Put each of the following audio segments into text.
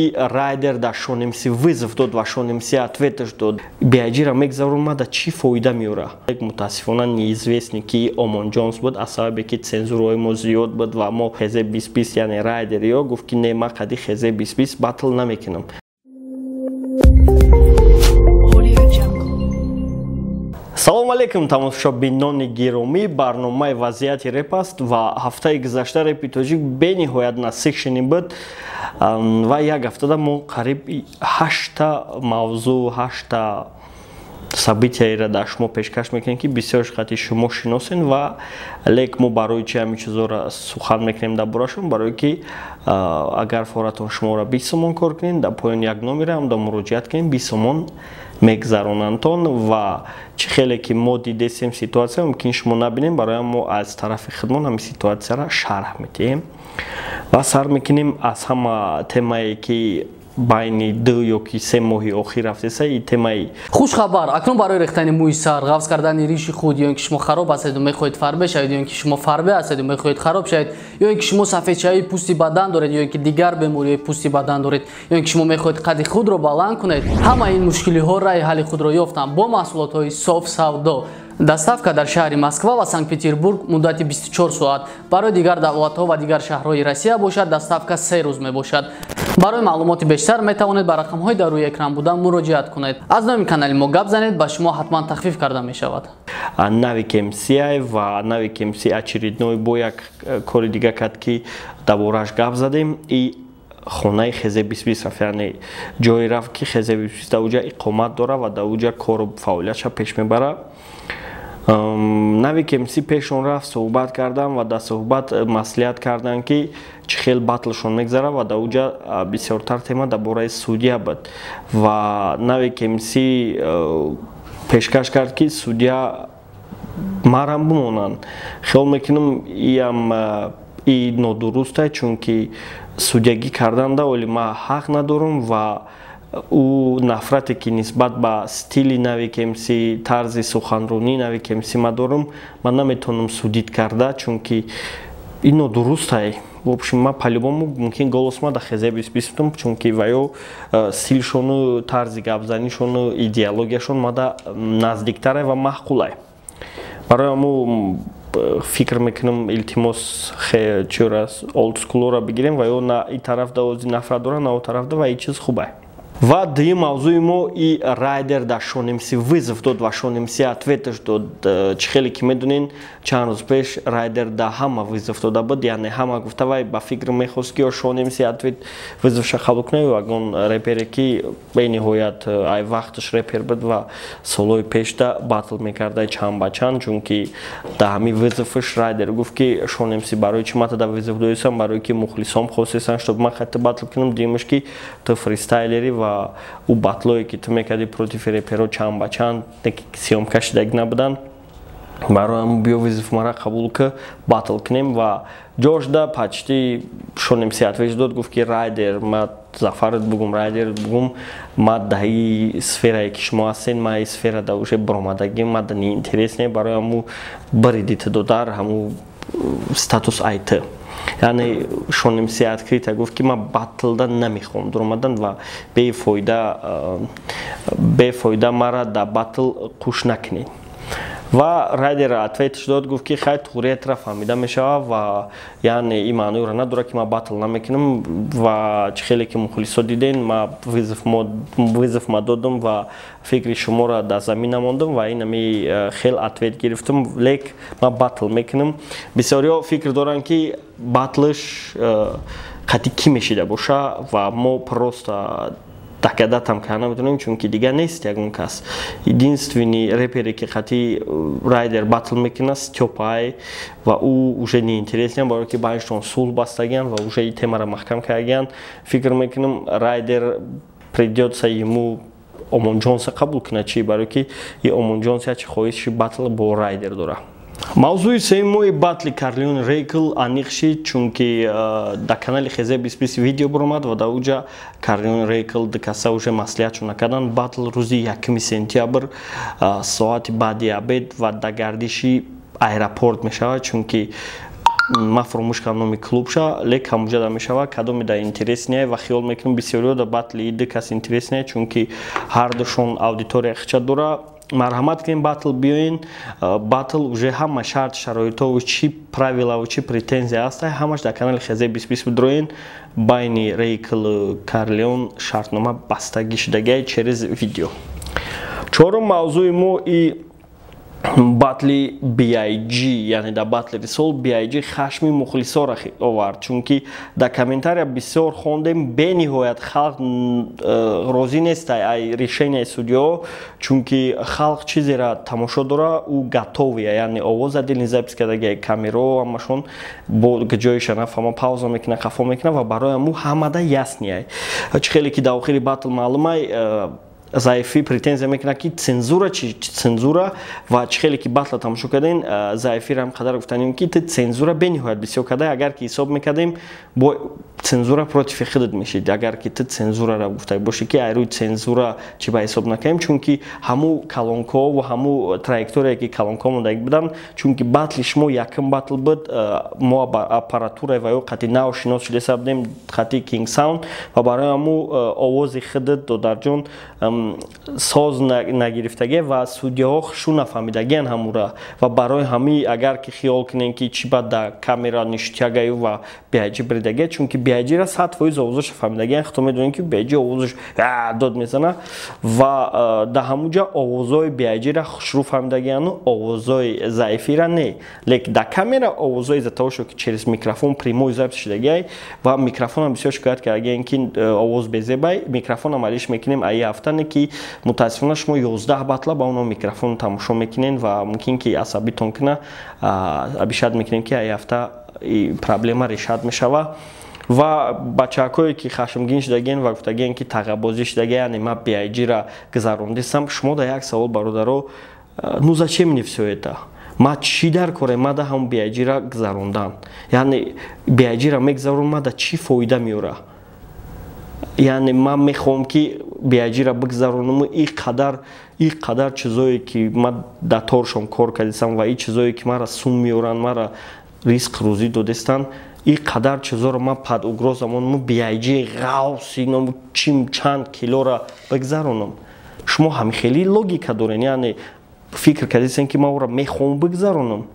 Райдер дар Шон МС вызов дод ва Шон МС ответаш дод. Биаҷира мегзарон, да чӣ фоида меёра? Мутаассифона, неизвестный ки Омон Ҷонс буд, аз сабабе ки цензураҳои мо зиёд буд ва мо Хезе бисбис, яъне Райдер ё гуфт, ки не, ма қади Хезе бисбис батл намекунам. Салому алейкум, тамошобинони гиромӣ! Барномаи «Вазъияти реп» аст ва ҳафтаи гузашта репи тоҷик бениҳоят насыщенный буд ва як ҳафтада мо қариб ҳашта мавзӯъ, ҳашта событияеро дар шумо пешкаш мекунем, ки бисёр қати шумо шиносен. Ва лек мо барои чи ҳамин чизоро сухан мекунем дар борашон? Барое ки агар форатон шуморо 20 сомон кор кунем, дар поён як номераам да муроҷиат кунем, 20 сомон мегзаронандтон. Ва чӣ хеле ки мо дидесем ситуация, мумкин шумо набинем, барои мо аз тарафи худмон ҳамин ситуацияро шарҳ медиҳем. Ва сар мекунем аз ҳама темае, ки байни 2 ё ки 3 моҳи охир рафтеса, и темаи Хушхабар! Акнун барои рехтани мӯи сар, ғафз кардани риши худ, ё ин ки шумо хароб ҳастеду мехоҳед фарбе шавед, ё ин ки шумо фарбе ҳастеду мехоҳед хароб шавед, ё ин ки шумо сафедшавии пӯсти бадан доред, ё ин ки дигар бемориҳои пӯсти бадан доред, ё ин ки шумо мехоҳед қади худро баланд кунед, ҳамаи ин мушкилиҳо раҳи ҳалли худро ёфтанд бо маҳсулотҳои Соф Савдо. Доставка дар шаҳри Москва ва Санкт Петербург муддати 24 соат, барои дигар давлатҳо ва дигар шаҳрҳои Россия бошад, доставка 3 рӯз мебошад. Барои маълумоти бештар метавонед ба рақамҳои дар рӯи экран буда муроҷиат кунед. Аз номи канали мо гап занед, ба шумо ҳатман тахфиф карда мешавад. Навик МС ва Навик МС очередной бо як кори дига кард, ки дар борааш гап задем, и хонаи Хезе бисбис рафт, яъне ҷое рафт, ки Хезе бисбис дар уҷа иқомат дорад ва дар уҷа кору фаъолиятша пеш мебарад. Навик МС пешон рафт, суҳбат кардам ва дар суҳбат маслиҳат карданд, ки чӣ хел батлшон мегзарад. Ва дар уҷа бисёртар тема дар бораи судья буд ва Навик МС пешкаш кард, ки судья марам бимонанд. Хиёл мекунам, иам и нодурусте, чунки судьягӣ карданда оли ман ҳақ надорам ва ӯ нафрате, ки нисбат ба стили Навик МС, тарзи суханронии Навик МС ма дорам, ман наметавонам судить карда, чунки ин нодурустай. В общем, ма по-любому мумкин голос ма да Хезе бисбисутам, чунки ваё стилшону, тарзи гапзанишону, идеологияшон мада наздиктаре ва маъқулай. Барои ҳаму фикр мекунам, илтимос, чӯра олдскулора бигирем ва ё на и тараф да ози нафрат дора, на о тараф да, ва и чиз хубай. Ва дуюм мавзӯи мо и Райдер дар Шон МС вызов дод ва Шон МС ответаш дод. Чӣ хеле ки медонен, чанд рӯз пеш Райдер да ҳама вызов дода буд, яъне ҳама гуфта, вай ба фикр мехост, ки ё Шон МС ответ вызовша қабул кунад, ё ягон репере, ки бениҳоят ай вақташ репер буд ва солҳои пешда батл мекарда чанд ба чанд. Чунки да ҳамин вызоваш Райдер гуфт, ки Шон МС, барои чӣ мата да вызов доисам? Барое ки мухлисом хостесанд, чтоб ман хати батл кунам. Дуюмаш, ки ту фристайлери ва ӯ батлое, ки ту мекардӣ против реперо чанд ба чанд, съёмка шидаги набуданд. Барои ҳамн биё, вызов мара қабул ки, батл кунем. Ва ҷошда почти Шон МС ответ дод, гуфт, ки Райдер, ма зафарат бугум, Райдер бугум, ма даи сферае, ки шумо ҳастен, ма и сфера да уже баромадагим, ма да неинтересне. Барои ҳаму бариди ту додар ҳаму статус айт. Яъне Шон МС открыто гуфт, ки ман батлда намехоҳам дуромадан ва бефоида мара дар батл қуш накунед. Ва Райдер ответш дод, гуфт, ки хай, туғриятра фаҳмида мешавад ва яъне ин маъноеро надорад, ки ман батл намекунам. Ва чӣ хеле ки мухлисо диден, ма вызов ма додам ва фикри шуморо дар замин намондам ва инами хел ответ гирифтам, лек ман батл мекунам. Бисёриҳо фикр доранд, ки батлш қатъи кӣ мешида боша, ва мо просто догадатам карда наметавонем, чунки дигар нест ягон кас. Единственный репере, ки қатъи Райдер батл мекунад, Стёпай, ва ӯ уже неинтересен, барое ки байнашон сулҳ бастагианд ва уже и темаро маҳкам кардагианд. Фикр мекунам, Райдер придётся ему Омон Ҷонса қабул кунад, чи барое ки и Омон Ҷонс ячи хоҳиши батл бо Райдер дорад. Мавзӯи сеюм, батли Карлион Рейкл аниқ шид, чунки дар канали Хезе бисбис видео баромад ва дар уҷа Карлион Рейкл дукаса уже маслиҳатшо накарданд. Батл рӯзи 1 сентябр, соати баъди обед ва дар гардиши аэропорт мешавад, чунки Ман фуромӯш кардам номи клубша, лек ҳамуҷада мешава. Кадоме да интересный ва хиёл мекунам, бисёриҳо да батли ду кас интересный, чунки ҳардушон аудитория хича дора. Марҳамат кунем, батл биёен. Батл уже ҳама шарт, шароитову чӣ правилаву чӣ претензия ҳаста, ҳамаш дар канали Хезе 2020 бидроен. Байни Рейкл, Карлеон шартнома бастагӣ шудагиай через видео. Чорум мавзӯи мо и батли BIG, яъне дар батли сол BIG хашми мухлисоро овард, чунки дар комментария бисёр хондем, бениҳоят халқ розӣ нестай ай решенияи судьяҳо, чунки халқ чизера тамошо дора, ӯ готовый, яъне овоз отдельный запись кардагиай, камерао ҳамашон бо ҷоиша нафаҳма, пауза мекуна, хафо мекуна ва барои ҳаму ҳамада ясный ай. Чӣ хеле ки дар охири батл маълумай, Заифӣ претензия мекунад, ки цензура чи, цензура, ва чӣ хеле ки батла тамошо кардем, Заифиро ҳам қадар гуфтанем, ки ту цензура бениҳоят бисёр карда. Агар ки ҳисоб мекардем, бо цензура против худат мешид. Агар ки ту цензурара гуфта бошӣ, ки айрӯи цензура чӣ ба ҳисоб накардем, чунки ҳаму колонкаҳо ва ҳаму траектория, ки колонкаҳо мондаги буданд, чунки батли шумо якум батл буд, мо аппаратураи ва ё қати нав шинос шудеса будем, қати King Sound, ва барои ҳаму овози худат, додарҷон, соз нагирифтагӣ ва судьяҳо хушу нафаҳмидагиан ҳамура. Ва барои ҳами, агар ки хиёл кунем, ки чӣ ба да камера ништягаю ва биаҷи бридагия, чунки биаҷира 100% овозаша фаҳмидагиан. Худто медонем, ки биаҷи овозаш дод мезана ва дар ҳамуҷа овозҳои биаҷира хушрӯ фаҳмидагиану овозҳои заифира не. Лекин дар камера овозҳои из-за того, что ки через микрофон прямой запись шудагиай ва микрофонам бисёр шикоят кардагиан, ки овоз безебай, микрофонам алиш мекунем аи ҳафтане, ки мутаассифона шумо 11 батла ба оно микрофон тамошо мекунен ва мумкин ки асабитон куна. Обещать мекунем, ки аи ҳафта проблема решать мешава. Ва бачаҳакое, ки хашмгин шудагиен ва гуфтагиен, ки тағабозӣ шудаги, яъне ман биайҷира гузарондисам, шумо да як савол, бародаро: ну зачем мне всё это? Ма чӣ дар коре ма да ҳам биайҷира гузарондан? Яъне биайҷира мегузарон, ма да чӣ фоида меёра? Яъне ман мехоҳам, ки биаҷира бигзаронаму и қадар чизое, ки ман дар торшон кор кардисам, ва и чизое, ки мара сум меёранд, мара ризқ рӯзӣ додестанд, и қадар чизоро ман под угроза монаму биайҷи ғавси чим чанд килора бигзаронам? Шумо ҳами хеле логика дорен, яъне фикр кардисен, ки ман ӯро мехоҳам бигзаронам?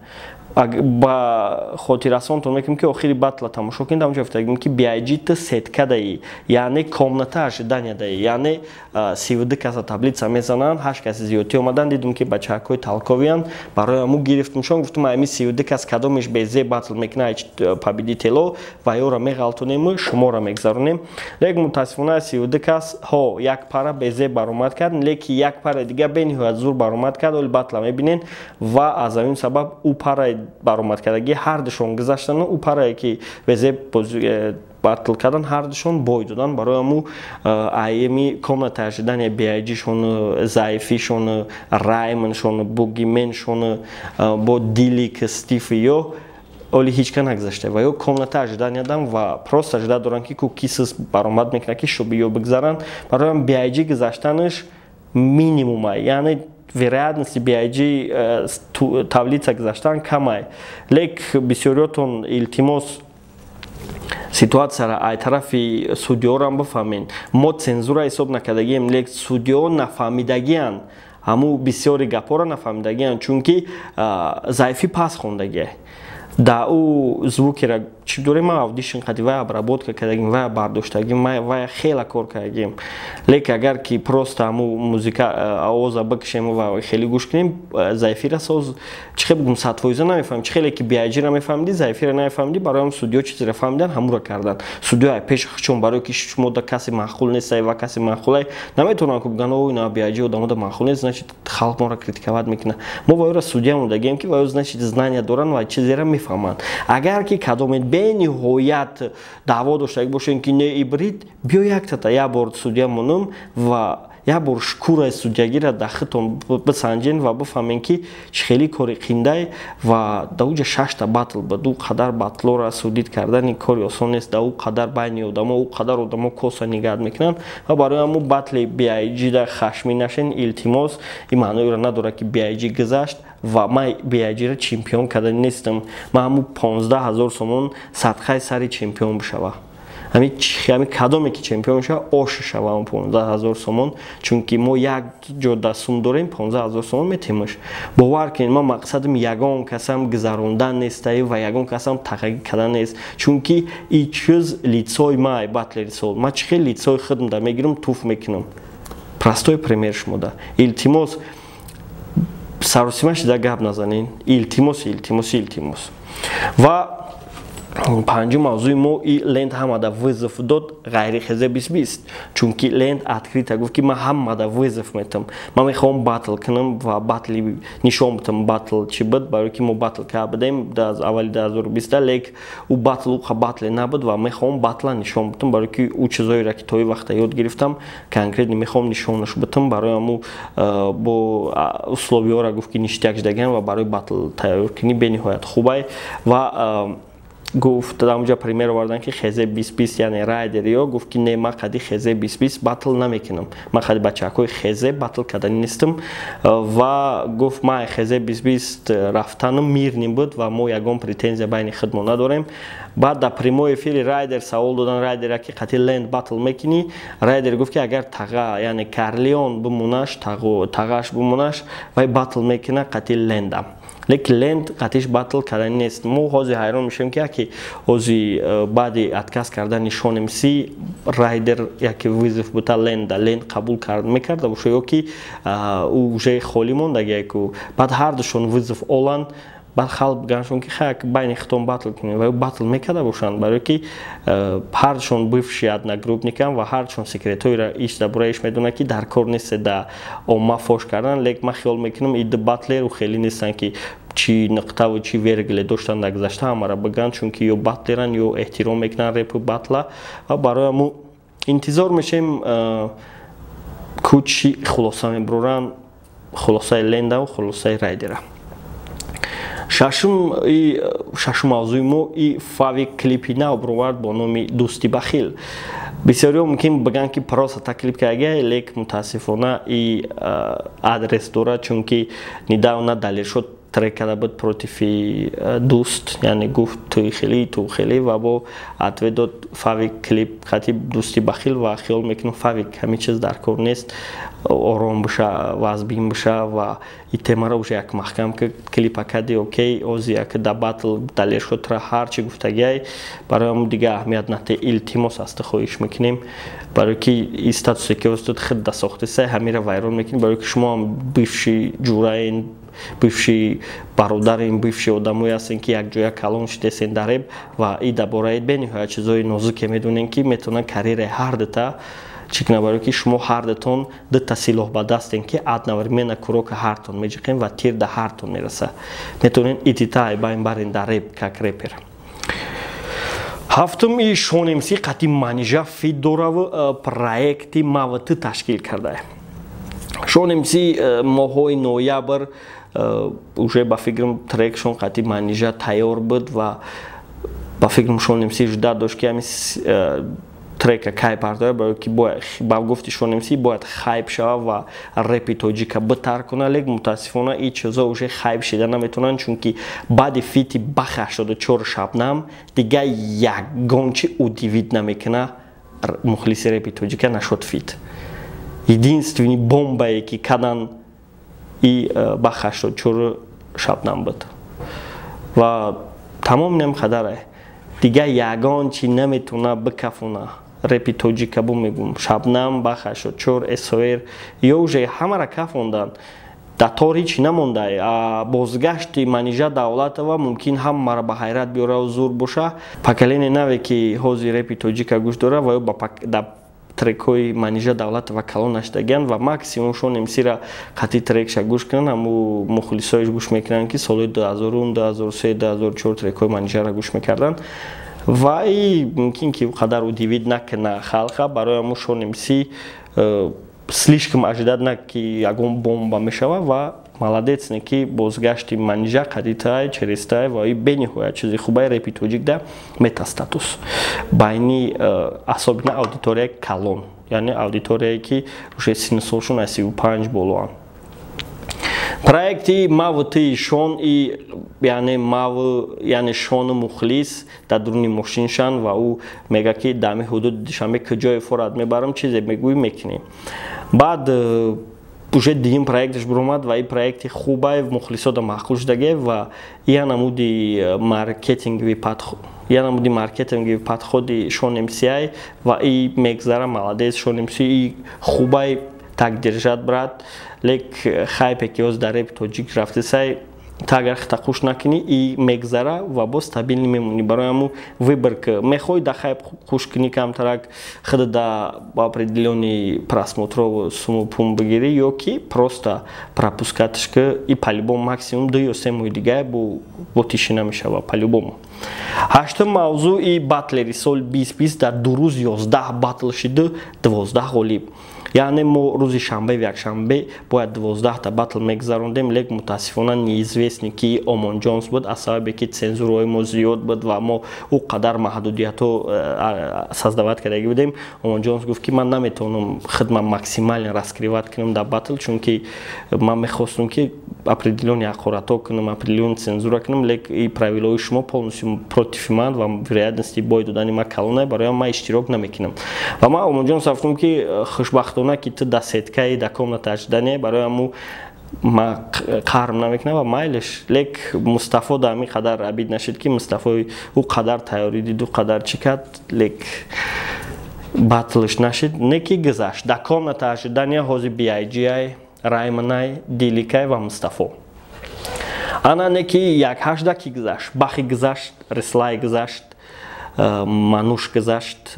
Ба хотиррасонтон мекунем, ки охири батла тамошо кунед, ҳамҷо гуфтагим, ки биайҷи ту сетка даи, яъне комната ожидания даи, яъне 32 каса таблица мезананд, ҳашт каси зиёдтӣ омадан. Дидум, ки бачаҳакҳои толковый анд, барои ҳаму гирифтумшон, гуфтум: ами 32 кас кадомеш безе батл мекуна, победитело ва ёро меғалтонему шуморо мегзаронем. Лек мутаассифона 32 кас ҳо як пара безе баромад кард, леки як пара дига бениҳоят зур баромад кард. Оли батла мебинен ва аз ҳамин сабаб ӯ параи баромад кардагӣ ҳардушон гузаштану ӯ парае, ки безе батл кардан, ҳардушон бой додан. Барои ҳаму айми комната ожидания биайҷишон, Заифишон, Раймоншон, Бугименшон, бо Дилик, Стиф ё оли ҳеч ка нагузашта ва ё комната ожидания дан ва просто ожидать доранд, ки ку кисис баромад мекунад, ки шоби ё бигзаранд. Барои ҳам биайҷи гузаштанаш минимума, яъне вероятности BIG таблица гузаштан камай. Лек бисёриётон, илтимос, ситуатсияра ай тарафи судьёрам бифаҳмед. Мо цензура ҳисоб накардагием, лек судьё нафаҳмидагианд, ҳаму бисёри гапҳоро нафаҳмидагианд, чунки заифӣ пас хондагия да ӯ звукера чӣ дорем, ма Audition қади вая обработка кардагим, вая бардоштагим, вая хела кор кардагим. Лекин агар ки просто ҳаму музика, овоза бикшем ва хеле гӯш кунем, заифира соз, чӣ хел бигум, 100% намефаҳмем. Чӣ хеле ки биаҷира мефаҳмидӣ, заифира намефаҳмидӣ. Барои ҳам судьё чизеро фаҳмидан, ҳамуро кардан. Судьё ай пеши чун барое ки шумо да касе маъқул нестай ва касе маъқулай наметавонанд ку бигӯянд: ой, на, биаҷи одамода маъқул нест, значит, халқ моро критиковать мекунад. Мо ваёра судья мондагием, ки ваё, значит, знания доранд ва чизеро мефаҳманд. Агар ки кадомед бениҳоят даъво доштагӣ бошем, ки не, ибрид биё, яктата як бор судья монум ва Як бор шкураи судьягира дар худтон бисанҷен ва бифаҳмен, ки чӣ хеле кори қиндай. Ва дар уҷа шашта батл буд. Ӯ қадар батлора судить кардани кори осон нест. Дар ӯ қадар байни одамо, ӯ қадар одамо коса нигаҳ мекунанд. Ва барои ҳамун батли BIG да хашмӣ нашен, илтимос. Ин маъноеро надорад, ки BIG гузашт ва ман BIG-ро чемпион кардани нестам. Ман ҳамун 15 000 сомон садқаи сари чемпион бишава, ҳами кадоме ки чемпион шава, ош шава он 15 000 сомон, чунки мо як ҷо да сум дорем, 15 000 сомон метемаш. Бовар кунед, ман мақсадам ягон касам гузарондан нестаю ва ягон касам тақагӣ кардан нест, чунки и чиз лицои май, батлери сол. Ман чӣ хел лицои худам да мегирам, туф мекунам? Простой пример шумода. Илтимос, саросима шида гап назанед, илтимос, илтимос, илтимос. Ва панҷум мавзӯи мо и Ленд ҳамада вызов дод, ғайри хезе бисбист, чунки Ленд открыто гуфт, ки ман ҳамада вызов метам, ман мехоҳам батл кунам ва батли нишон битам. Батл чӣ буд? Барои ки мо батл карда будем аз аввали 2020, лек ӯ батл ӯ батле набуд ва мехоҳам батла нишон битам, барои ки ӯ чизоеро, ки то ин вақта ёд гирифтам, конкретно мехоҳам нишонаш битам. Барои ҳаму бо условиҳоро гуфт, ки ништяк шудагиам ва барои батл тайёркунӣ бениҳоят хубай. Ва гуфт, дар онҷа пример овардан, ки хезе бисбист, яъне Райдер ё гуфт, ки не, ман қади хезе бисбист батл намекунам, ман қади бачаҳакҳои хезе батл кардани нестам. Ва гуфт, ман хезе бисбист рафтанам мирный буд ва мо ягон претензия байни худмо надорем. Баъд дар прямой эфири Райдер савол додан Райдера, ки қати Ленд батл мекунӣ? Райдер гуфт, ки агар таға, яъне Карлеон бимонаш, тағаш бимонаш, вай батл мекуна қати Лендам, лекин Ленд қатиш батл кардани нест. Мо ҳозир ҳайрон мешавем, ки яке ҳози баъди отказ кардани Шон МС Райдер яке вызов бута Ленда, Ленд қабул мекарда боша ё ки ӯ уже холӣ мондагияку. Баъд ҳардушон вызов оланд, баъд халқ ганшон, ки хай, байни хитон батл кунем, ва батл мекарда бошанд, барое ки ҳардушон бывший одногруппникам ва ҳардушон секретҳоеро иш дар бораи иш медонад, ки дар кор нест да омма фош кардан. Лек ман хиёл мекунам, и ду батлеру хеле нестанд, ки чӣ нуқтаву чӣ вергиле доштанд дар гузашта, ҳамаро бигӯянд, чунки ё батлеран, ё эҳтиром мекунанд репу батла. Ва барои ҳаму интизор мешавем, ку чӣ хулоса мебуроранд, хулосаи Лендаву хулосаи Райдера. Шашум мавзӯи мо и Фави клипи нав бировард бо номи «Дӯсти бахил». Бисёриҳо мумкин бигӯянд, ки просто та клип кардагия, лек мутаассифона и адрес дорад, чунки недавно Далершод трек карда буд против Дӯст, яъне гуфт, туи хелӣ, ту хелӣ, ва бо ответ дод Фави клип хати «Дӯсти бахил». Ва хиёл мекунам, Фавик ҳамин чиз дар кор нест, ором боша, вазбин боша ва и темаро уже як маҳкам клипа кади. Окей, ози як да батл Далершод тра ҳарчи гуфтагиай, барои ҳамн дига аҳамият нате, илтимос аст, хоҳиш мекунем, барои ки и статусе ки устод худ да сохтеса, ҳамира вайрон мекунем, барои ки шумо ҳам бывший ҷураен, бывший бародарем, бывший одамое ҳастем, ки якҷоя калон шудесен дар реп ва и дар бораи бениҳоят чизҳои нозуке медонем, ки метавонанд карьераи ҳар дута чӣ кунад, барои ки шумо ҳардутон дута силоҳ ба дастем, ки одновременно курока ҳартон меҷиқем ва тир да ҳартон мераса, метавонем итита байн барен дар реп как репер. Ҳафтум и Шон МС қати Манижа фит дораву проекти мавт ташкил кардае. Шон МС моҳҳои ноябр уже, ба фикрам, трекшон қати Манижа тайёр буд ва ба фикрам, Шон МС ждать дошт, ки ҳами трека кай бардора, барои ки ба гуфти Шон МС бояд хайп шава ва репи тоҷика битар куна. Лек мутаассифона ин чизо уже хайп шида наметавонанд, чунки баъди фити Бах 84 Шабнам дига ягон чи удивить намекуна мухлиси репи тоҷика нашуд. Фит единственный бомбае, ки кадан, и Бах 84 Шабнам буд ва тамом нем хадаре, дига ягон чи наметавона бикафона репи тоҷика. Бу мегум, Шабнам, Бах 84, СОР ё уже ҳамара кафонданд, дар тор ҳичи намонда. Бозгашти Манижа Давлатова мумкин ҳамаро ба ҳайрат биёраву зур боша. Поколение наве, ки ҳозир репи тоҷика гӯш дора ва ё дар трекҳои Манижа Давлатова калон нашдагианд ва максимум Шон МСра қати трекша гӯш кунанд, ҳаму мухлисоиш гӯш мекунанд, ки солҳои 2000, 2003, 2004 трекҳои Манижаро гӯш мекарданд ва и мумкин ки қадар удивить накуна халқа. Барои ҳамун Шон МС. Слишком ожидать на ки ягон бомба мешава. Ва молодец, не ки бозгашти Манижа қадитай черестай ва и бениҳоят чизи хубаи репи тоҷик да метастатус байни особенно аудиторияи калон, яъне аудиторияе, ки уже синну солшон аз 35 болоанд. Проекти маву ти Шон и, яъне маву, яъне Шону Мухлис дар дуруни мошиншан ва ӯ мега, ки дами ҳудуди Душанбе куҷое форат мебарам, чизе мегӯӣ, мекунӣ. Баъд уже дуюм проекташ биромад ва ин проекти хубай мухлисода маъқул шудагӣ ва я намуди маркетинговый подходи Шон МСИ ва и мегзара. Молодец, Шон МС, и хубай, так держать, брат. Лек хайпе ки ҳоз дар репи тоҷик рафтесай, та агар хита хуш накунӣ, и мегзара ва боз стабильный мемонӣ. Барои ҳамун выбор ки мехоҳӣ, да хайп хуш кунӣ, камтарак худа да определённый просмотров суму пум бигирӣ ё ки просто пропускатш ки, и по-любому максимум 2 ё 3 моҳи дига бо тишина мешава по-любому. Ҳаштум мавзӯи батлери соли 2020: дар 2 рӯз 11 батл шиду 12 ғолиб. Яъне мо рӯзи шанбе, якшанбе бояд 12та батл мегузарондем, лек мутаассифона неизвестный ки Омон Ҷонс буд, аз сабабе ки цензураҳои мо зиёд буд ва мо ӯ қадар маҳдудиятҳо создавать кардаги будем. Омон Ҷонс гуфт, ки ман наметавонам хидма максимально раскрывать кунам дар батл, чунки ман мехостум, ки определённый ҳақоратҳо кунам, определённый цензура кунам, лек и правилаҳои шумо полностью против ман ва вероятности бой додани ман калона, барои ман иштирок намекунам. Ва ман Омон Ҷонс гуфтам, ки хушбахтона ки ту да сеткаи да комната ожидания, барои ҳаму ма қарм намекунам ва майлеш. Лек Мустафо да ҳамин қадар обид нашид, ки Мустафои ӯ қадар тайёрӣ дид, ӯ қадар чӣ кард, лек батлш нашид. Не ки гузашт да комната ожидания. Ҳози Биайҷиай, Райманай, Диликай ва Мустафо. Ана не ки як ҳашта ки гузашт: Бахи гузашт, Рислай гузашт, Мануш гузашт,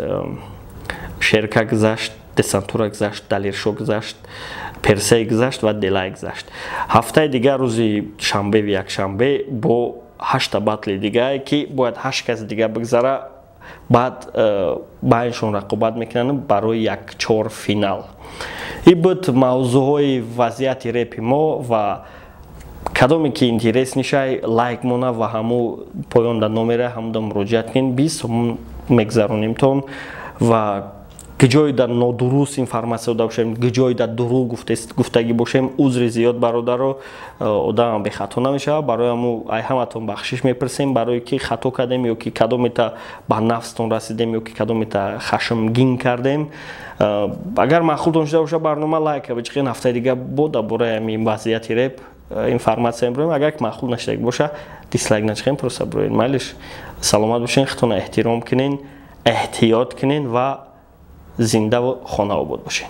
Шерка гузашт, Десантура гузашт, Далершо гузашт, Персей гузашт ва Делай гузашт. Ҳафтаи дигар, рӯзи шанбеву якшанбе, бо ҳашта батли дигае, ки бояд ҳашт каси дигар бигзара, баъд байншон рақобат мекунанд барои як чор финал. Ин буд мавзӯъҳои вазъияти репи мо. Ва кадоме ки интерес нишай, лайк мона ва ҳаму поён да номера ҳамуда муроҷиат кунед, 20 сомон мегзаронимтон. Ва куҷое дар нодуруст информатсия дода бошем, куҷое дар дурӯғ гуфтагӣ бошем, узри зиёд, бародаро. Одамам бехато намешавад. Барои ҳаму ай ҳаматон бахшиш мепурсем, барое ки хато кардем ё ки кадомета ба нафстон расидем ё ки кадомета хашмгин кардем. Агар маъқултон шуда боша барнома, лайка бичиқен. Ҳафтаи дига бо дар бораи ҳамин вазъияти реп информатсия мебироем. Агар маъқул нашидаги боша, дислайк начиқем, просто бироед. Майлиш, саломат бошен, худтона эҳтиром кунен, эҳтиёт кунен ва зиндаву хонаобод бошед.